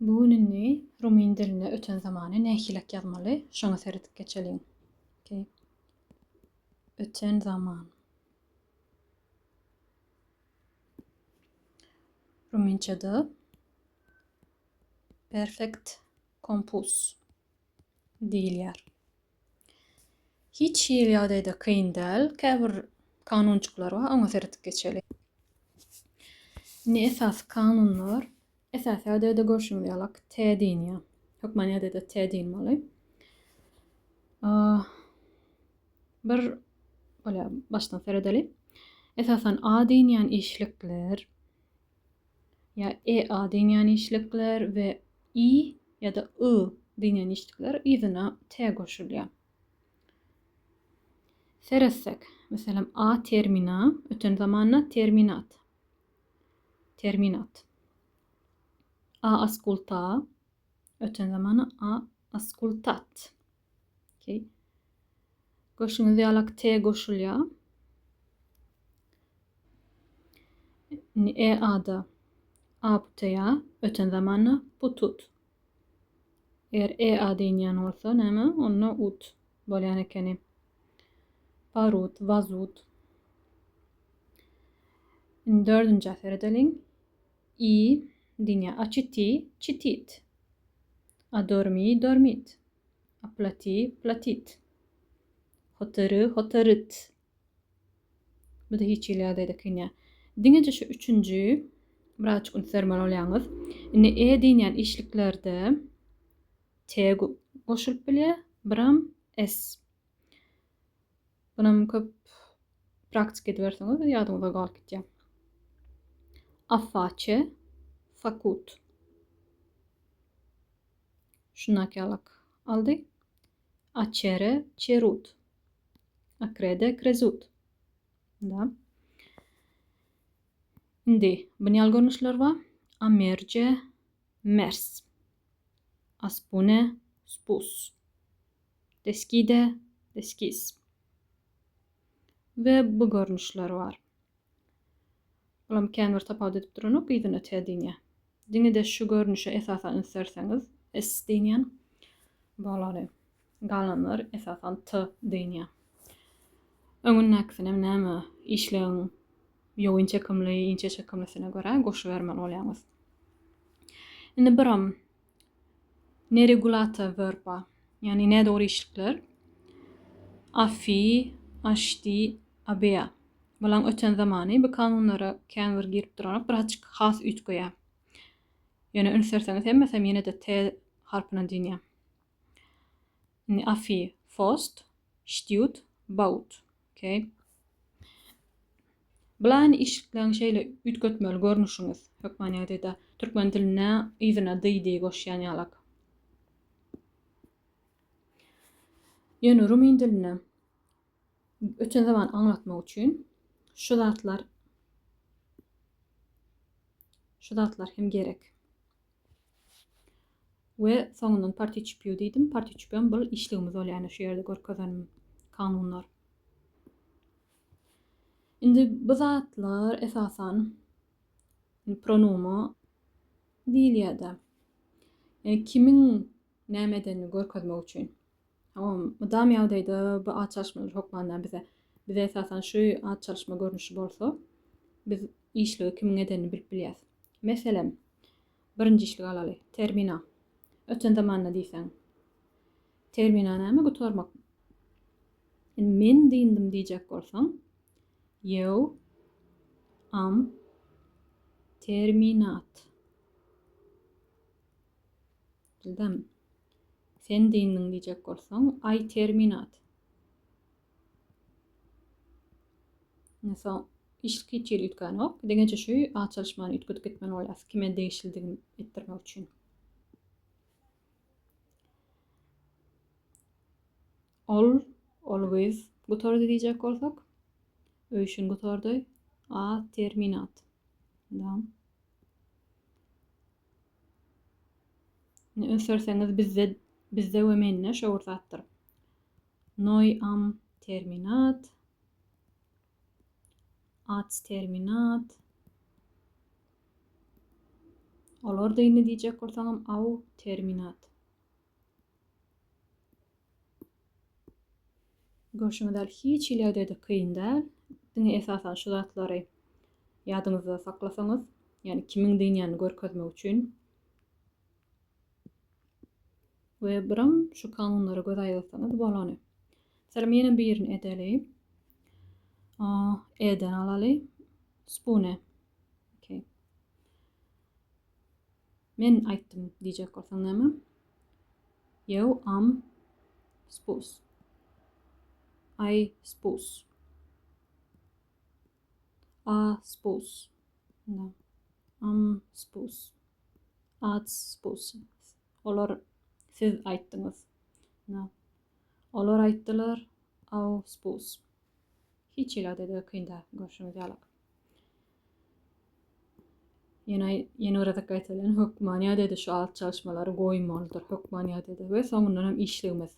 Bu gün indi rumyn dilinde öten zamany nähilek ýazmaly, şoňa seredip geçeliň. Okay. Öten zaman. Rumynçada perfect compus diýilýär. Hiç hili ýagdaýda kyn däl. Käbir kanunjyklar bar, oňa seredip geçeli. Indi esasy kanunlar, esasy ýagdaýda görşüňiz ýalak T diýinýär. Hökman ýagdaýda T diýilmeli. Bir bolýar, başdan seredeli. Esasan A diýinýän işlikler ýa EA diýinýän işlikler we I ýa-da Y diýinýän işlikler yzyna T goşulýar. Seretsek, meselem, A termina, öten zamanda terminat. Terminat. A askulta, öten zamanda A askultat. Okay. Görşüňiz ýalak T goşulýar. Indi E A-da A puteýa, öten zamanda putut. Eger E A diýinýän bolsa näme? Onda ut bolýan ekeni. Parut, wazut. Indi dördünjä seredeliň. I diýinýär. A çiti, çitit. A dormi, dormit. A plati, platit. Hotery, hoteryt. Bu-da hiç hili ýagdaýda kyn däl. Diňeje şu üçünji birazajyk üns bermeli bolýaňyz. Indi e diýilýän işliklerde t goşulyp bilýär, biram s. Bunam köp praktika ediberseňiz ýadyňyzda galyp gitýär. A face, fakut. Şundaky ýalak aldy. A cere, cerut. A crede, crezut. Da. Indi bu görnüşler bar. A merge, mers. A spune, spus. Deschide, deschis. We bu görnüşler bar. Bulam kän bir tapawut edip duranok, yzyna T diýinýär. Diňe-de şu görnüşe esasan üns berseňiz, S diýinýän bolary. Galanlar esasan T diýinýär. Öňündäkisinem näme işlegiň ýogyn çekimli, inçe çekimlisine görä goşubermeli bolýaňyz. Indi biram neregulata verba, ýagny nädogry işlikler. Afi, aşdi, abea. Bulaň öten zamany bu kanunlara kän bir girip duranok, birazjyk has üýtgeýär. Ýöne üns berseňiz hemmesem ýene-de T harpyna dynýar. Indi afi, fost, ştiut, baut. Okay. Bulan işlikleriň şeýle üýtgetmeli görnüşiňiz hökman ýagdaýda türkmen dilinde yzyna dy diý goşýan ýalak. Ýöne rumyn dilinde öten zaman aňlatmak üçin şu zatlar şu zatlar hem gerek. We soňundan participiu diýdim. Participium bul işligimiz bolýar, ýani şu ýerde görkezenim kanunlar. Indi bu zatlar esasan pronoma diýilýär-de. Ýani kimiň näme edenini görkezmek üçin. Hawa, mydam ýagdaýda bu at çalyşmalar hökman däl bize. Bize esasan şu at çalyşma görnüşi bolsa, biz işligi kimiň edenini bilip bilýäs. Meselem, birinji işligi alaly. Termina. Öten zamanda diýseň. Termina näme? Gutarmak. Indi men dyndym diýjek bolsaň, eu am terminat. Dildem. Sen dyndyň diýjek bolsaň, I terminat. Indi soň işlik hiç ýeri üýtgänok. Diňeje şu at çalyşmany üýtgedip gitmeli bolýar. Kime degişlidigini etdirmek üçin. Ol, ol gyz gutardy diýjek bolsak, öýşün gutardy. A terminat. Da. Indi üns berseňiz bizde bizde we mende şo bir zatdyr. Noi am terminat. Ats terminat. Olar dyndy diýjek bolsaňam au terminat. Görşüňiz ýaly hiç hili ýagdaýda kyn däl. Diňe esasan şu zatlary ýadyňyzda saklasaňyz, ýagny kimiň dynýanyny görkezmek üçin we biram şu kanunlara göz aýlasaňyz bolany. Meselem ýene birini edeli. E-den alaly. Spune. Okay. Men aýtdym diýjek bolsaň näme? Eu am spus. I spus. A spus. Da. Am spus. At spus. Olar siz aýtdyňyz. Da. Olar aýtdylar. Au spus. Hiç hili adede kyn däl görşüňiz ýaly. Ýene ýene bir gezek gaýtalaýyn, hökman ýa-da şu alt çalyşmalary goýmalydyr. Hökman ýa-da we soňundan hem işligimiz.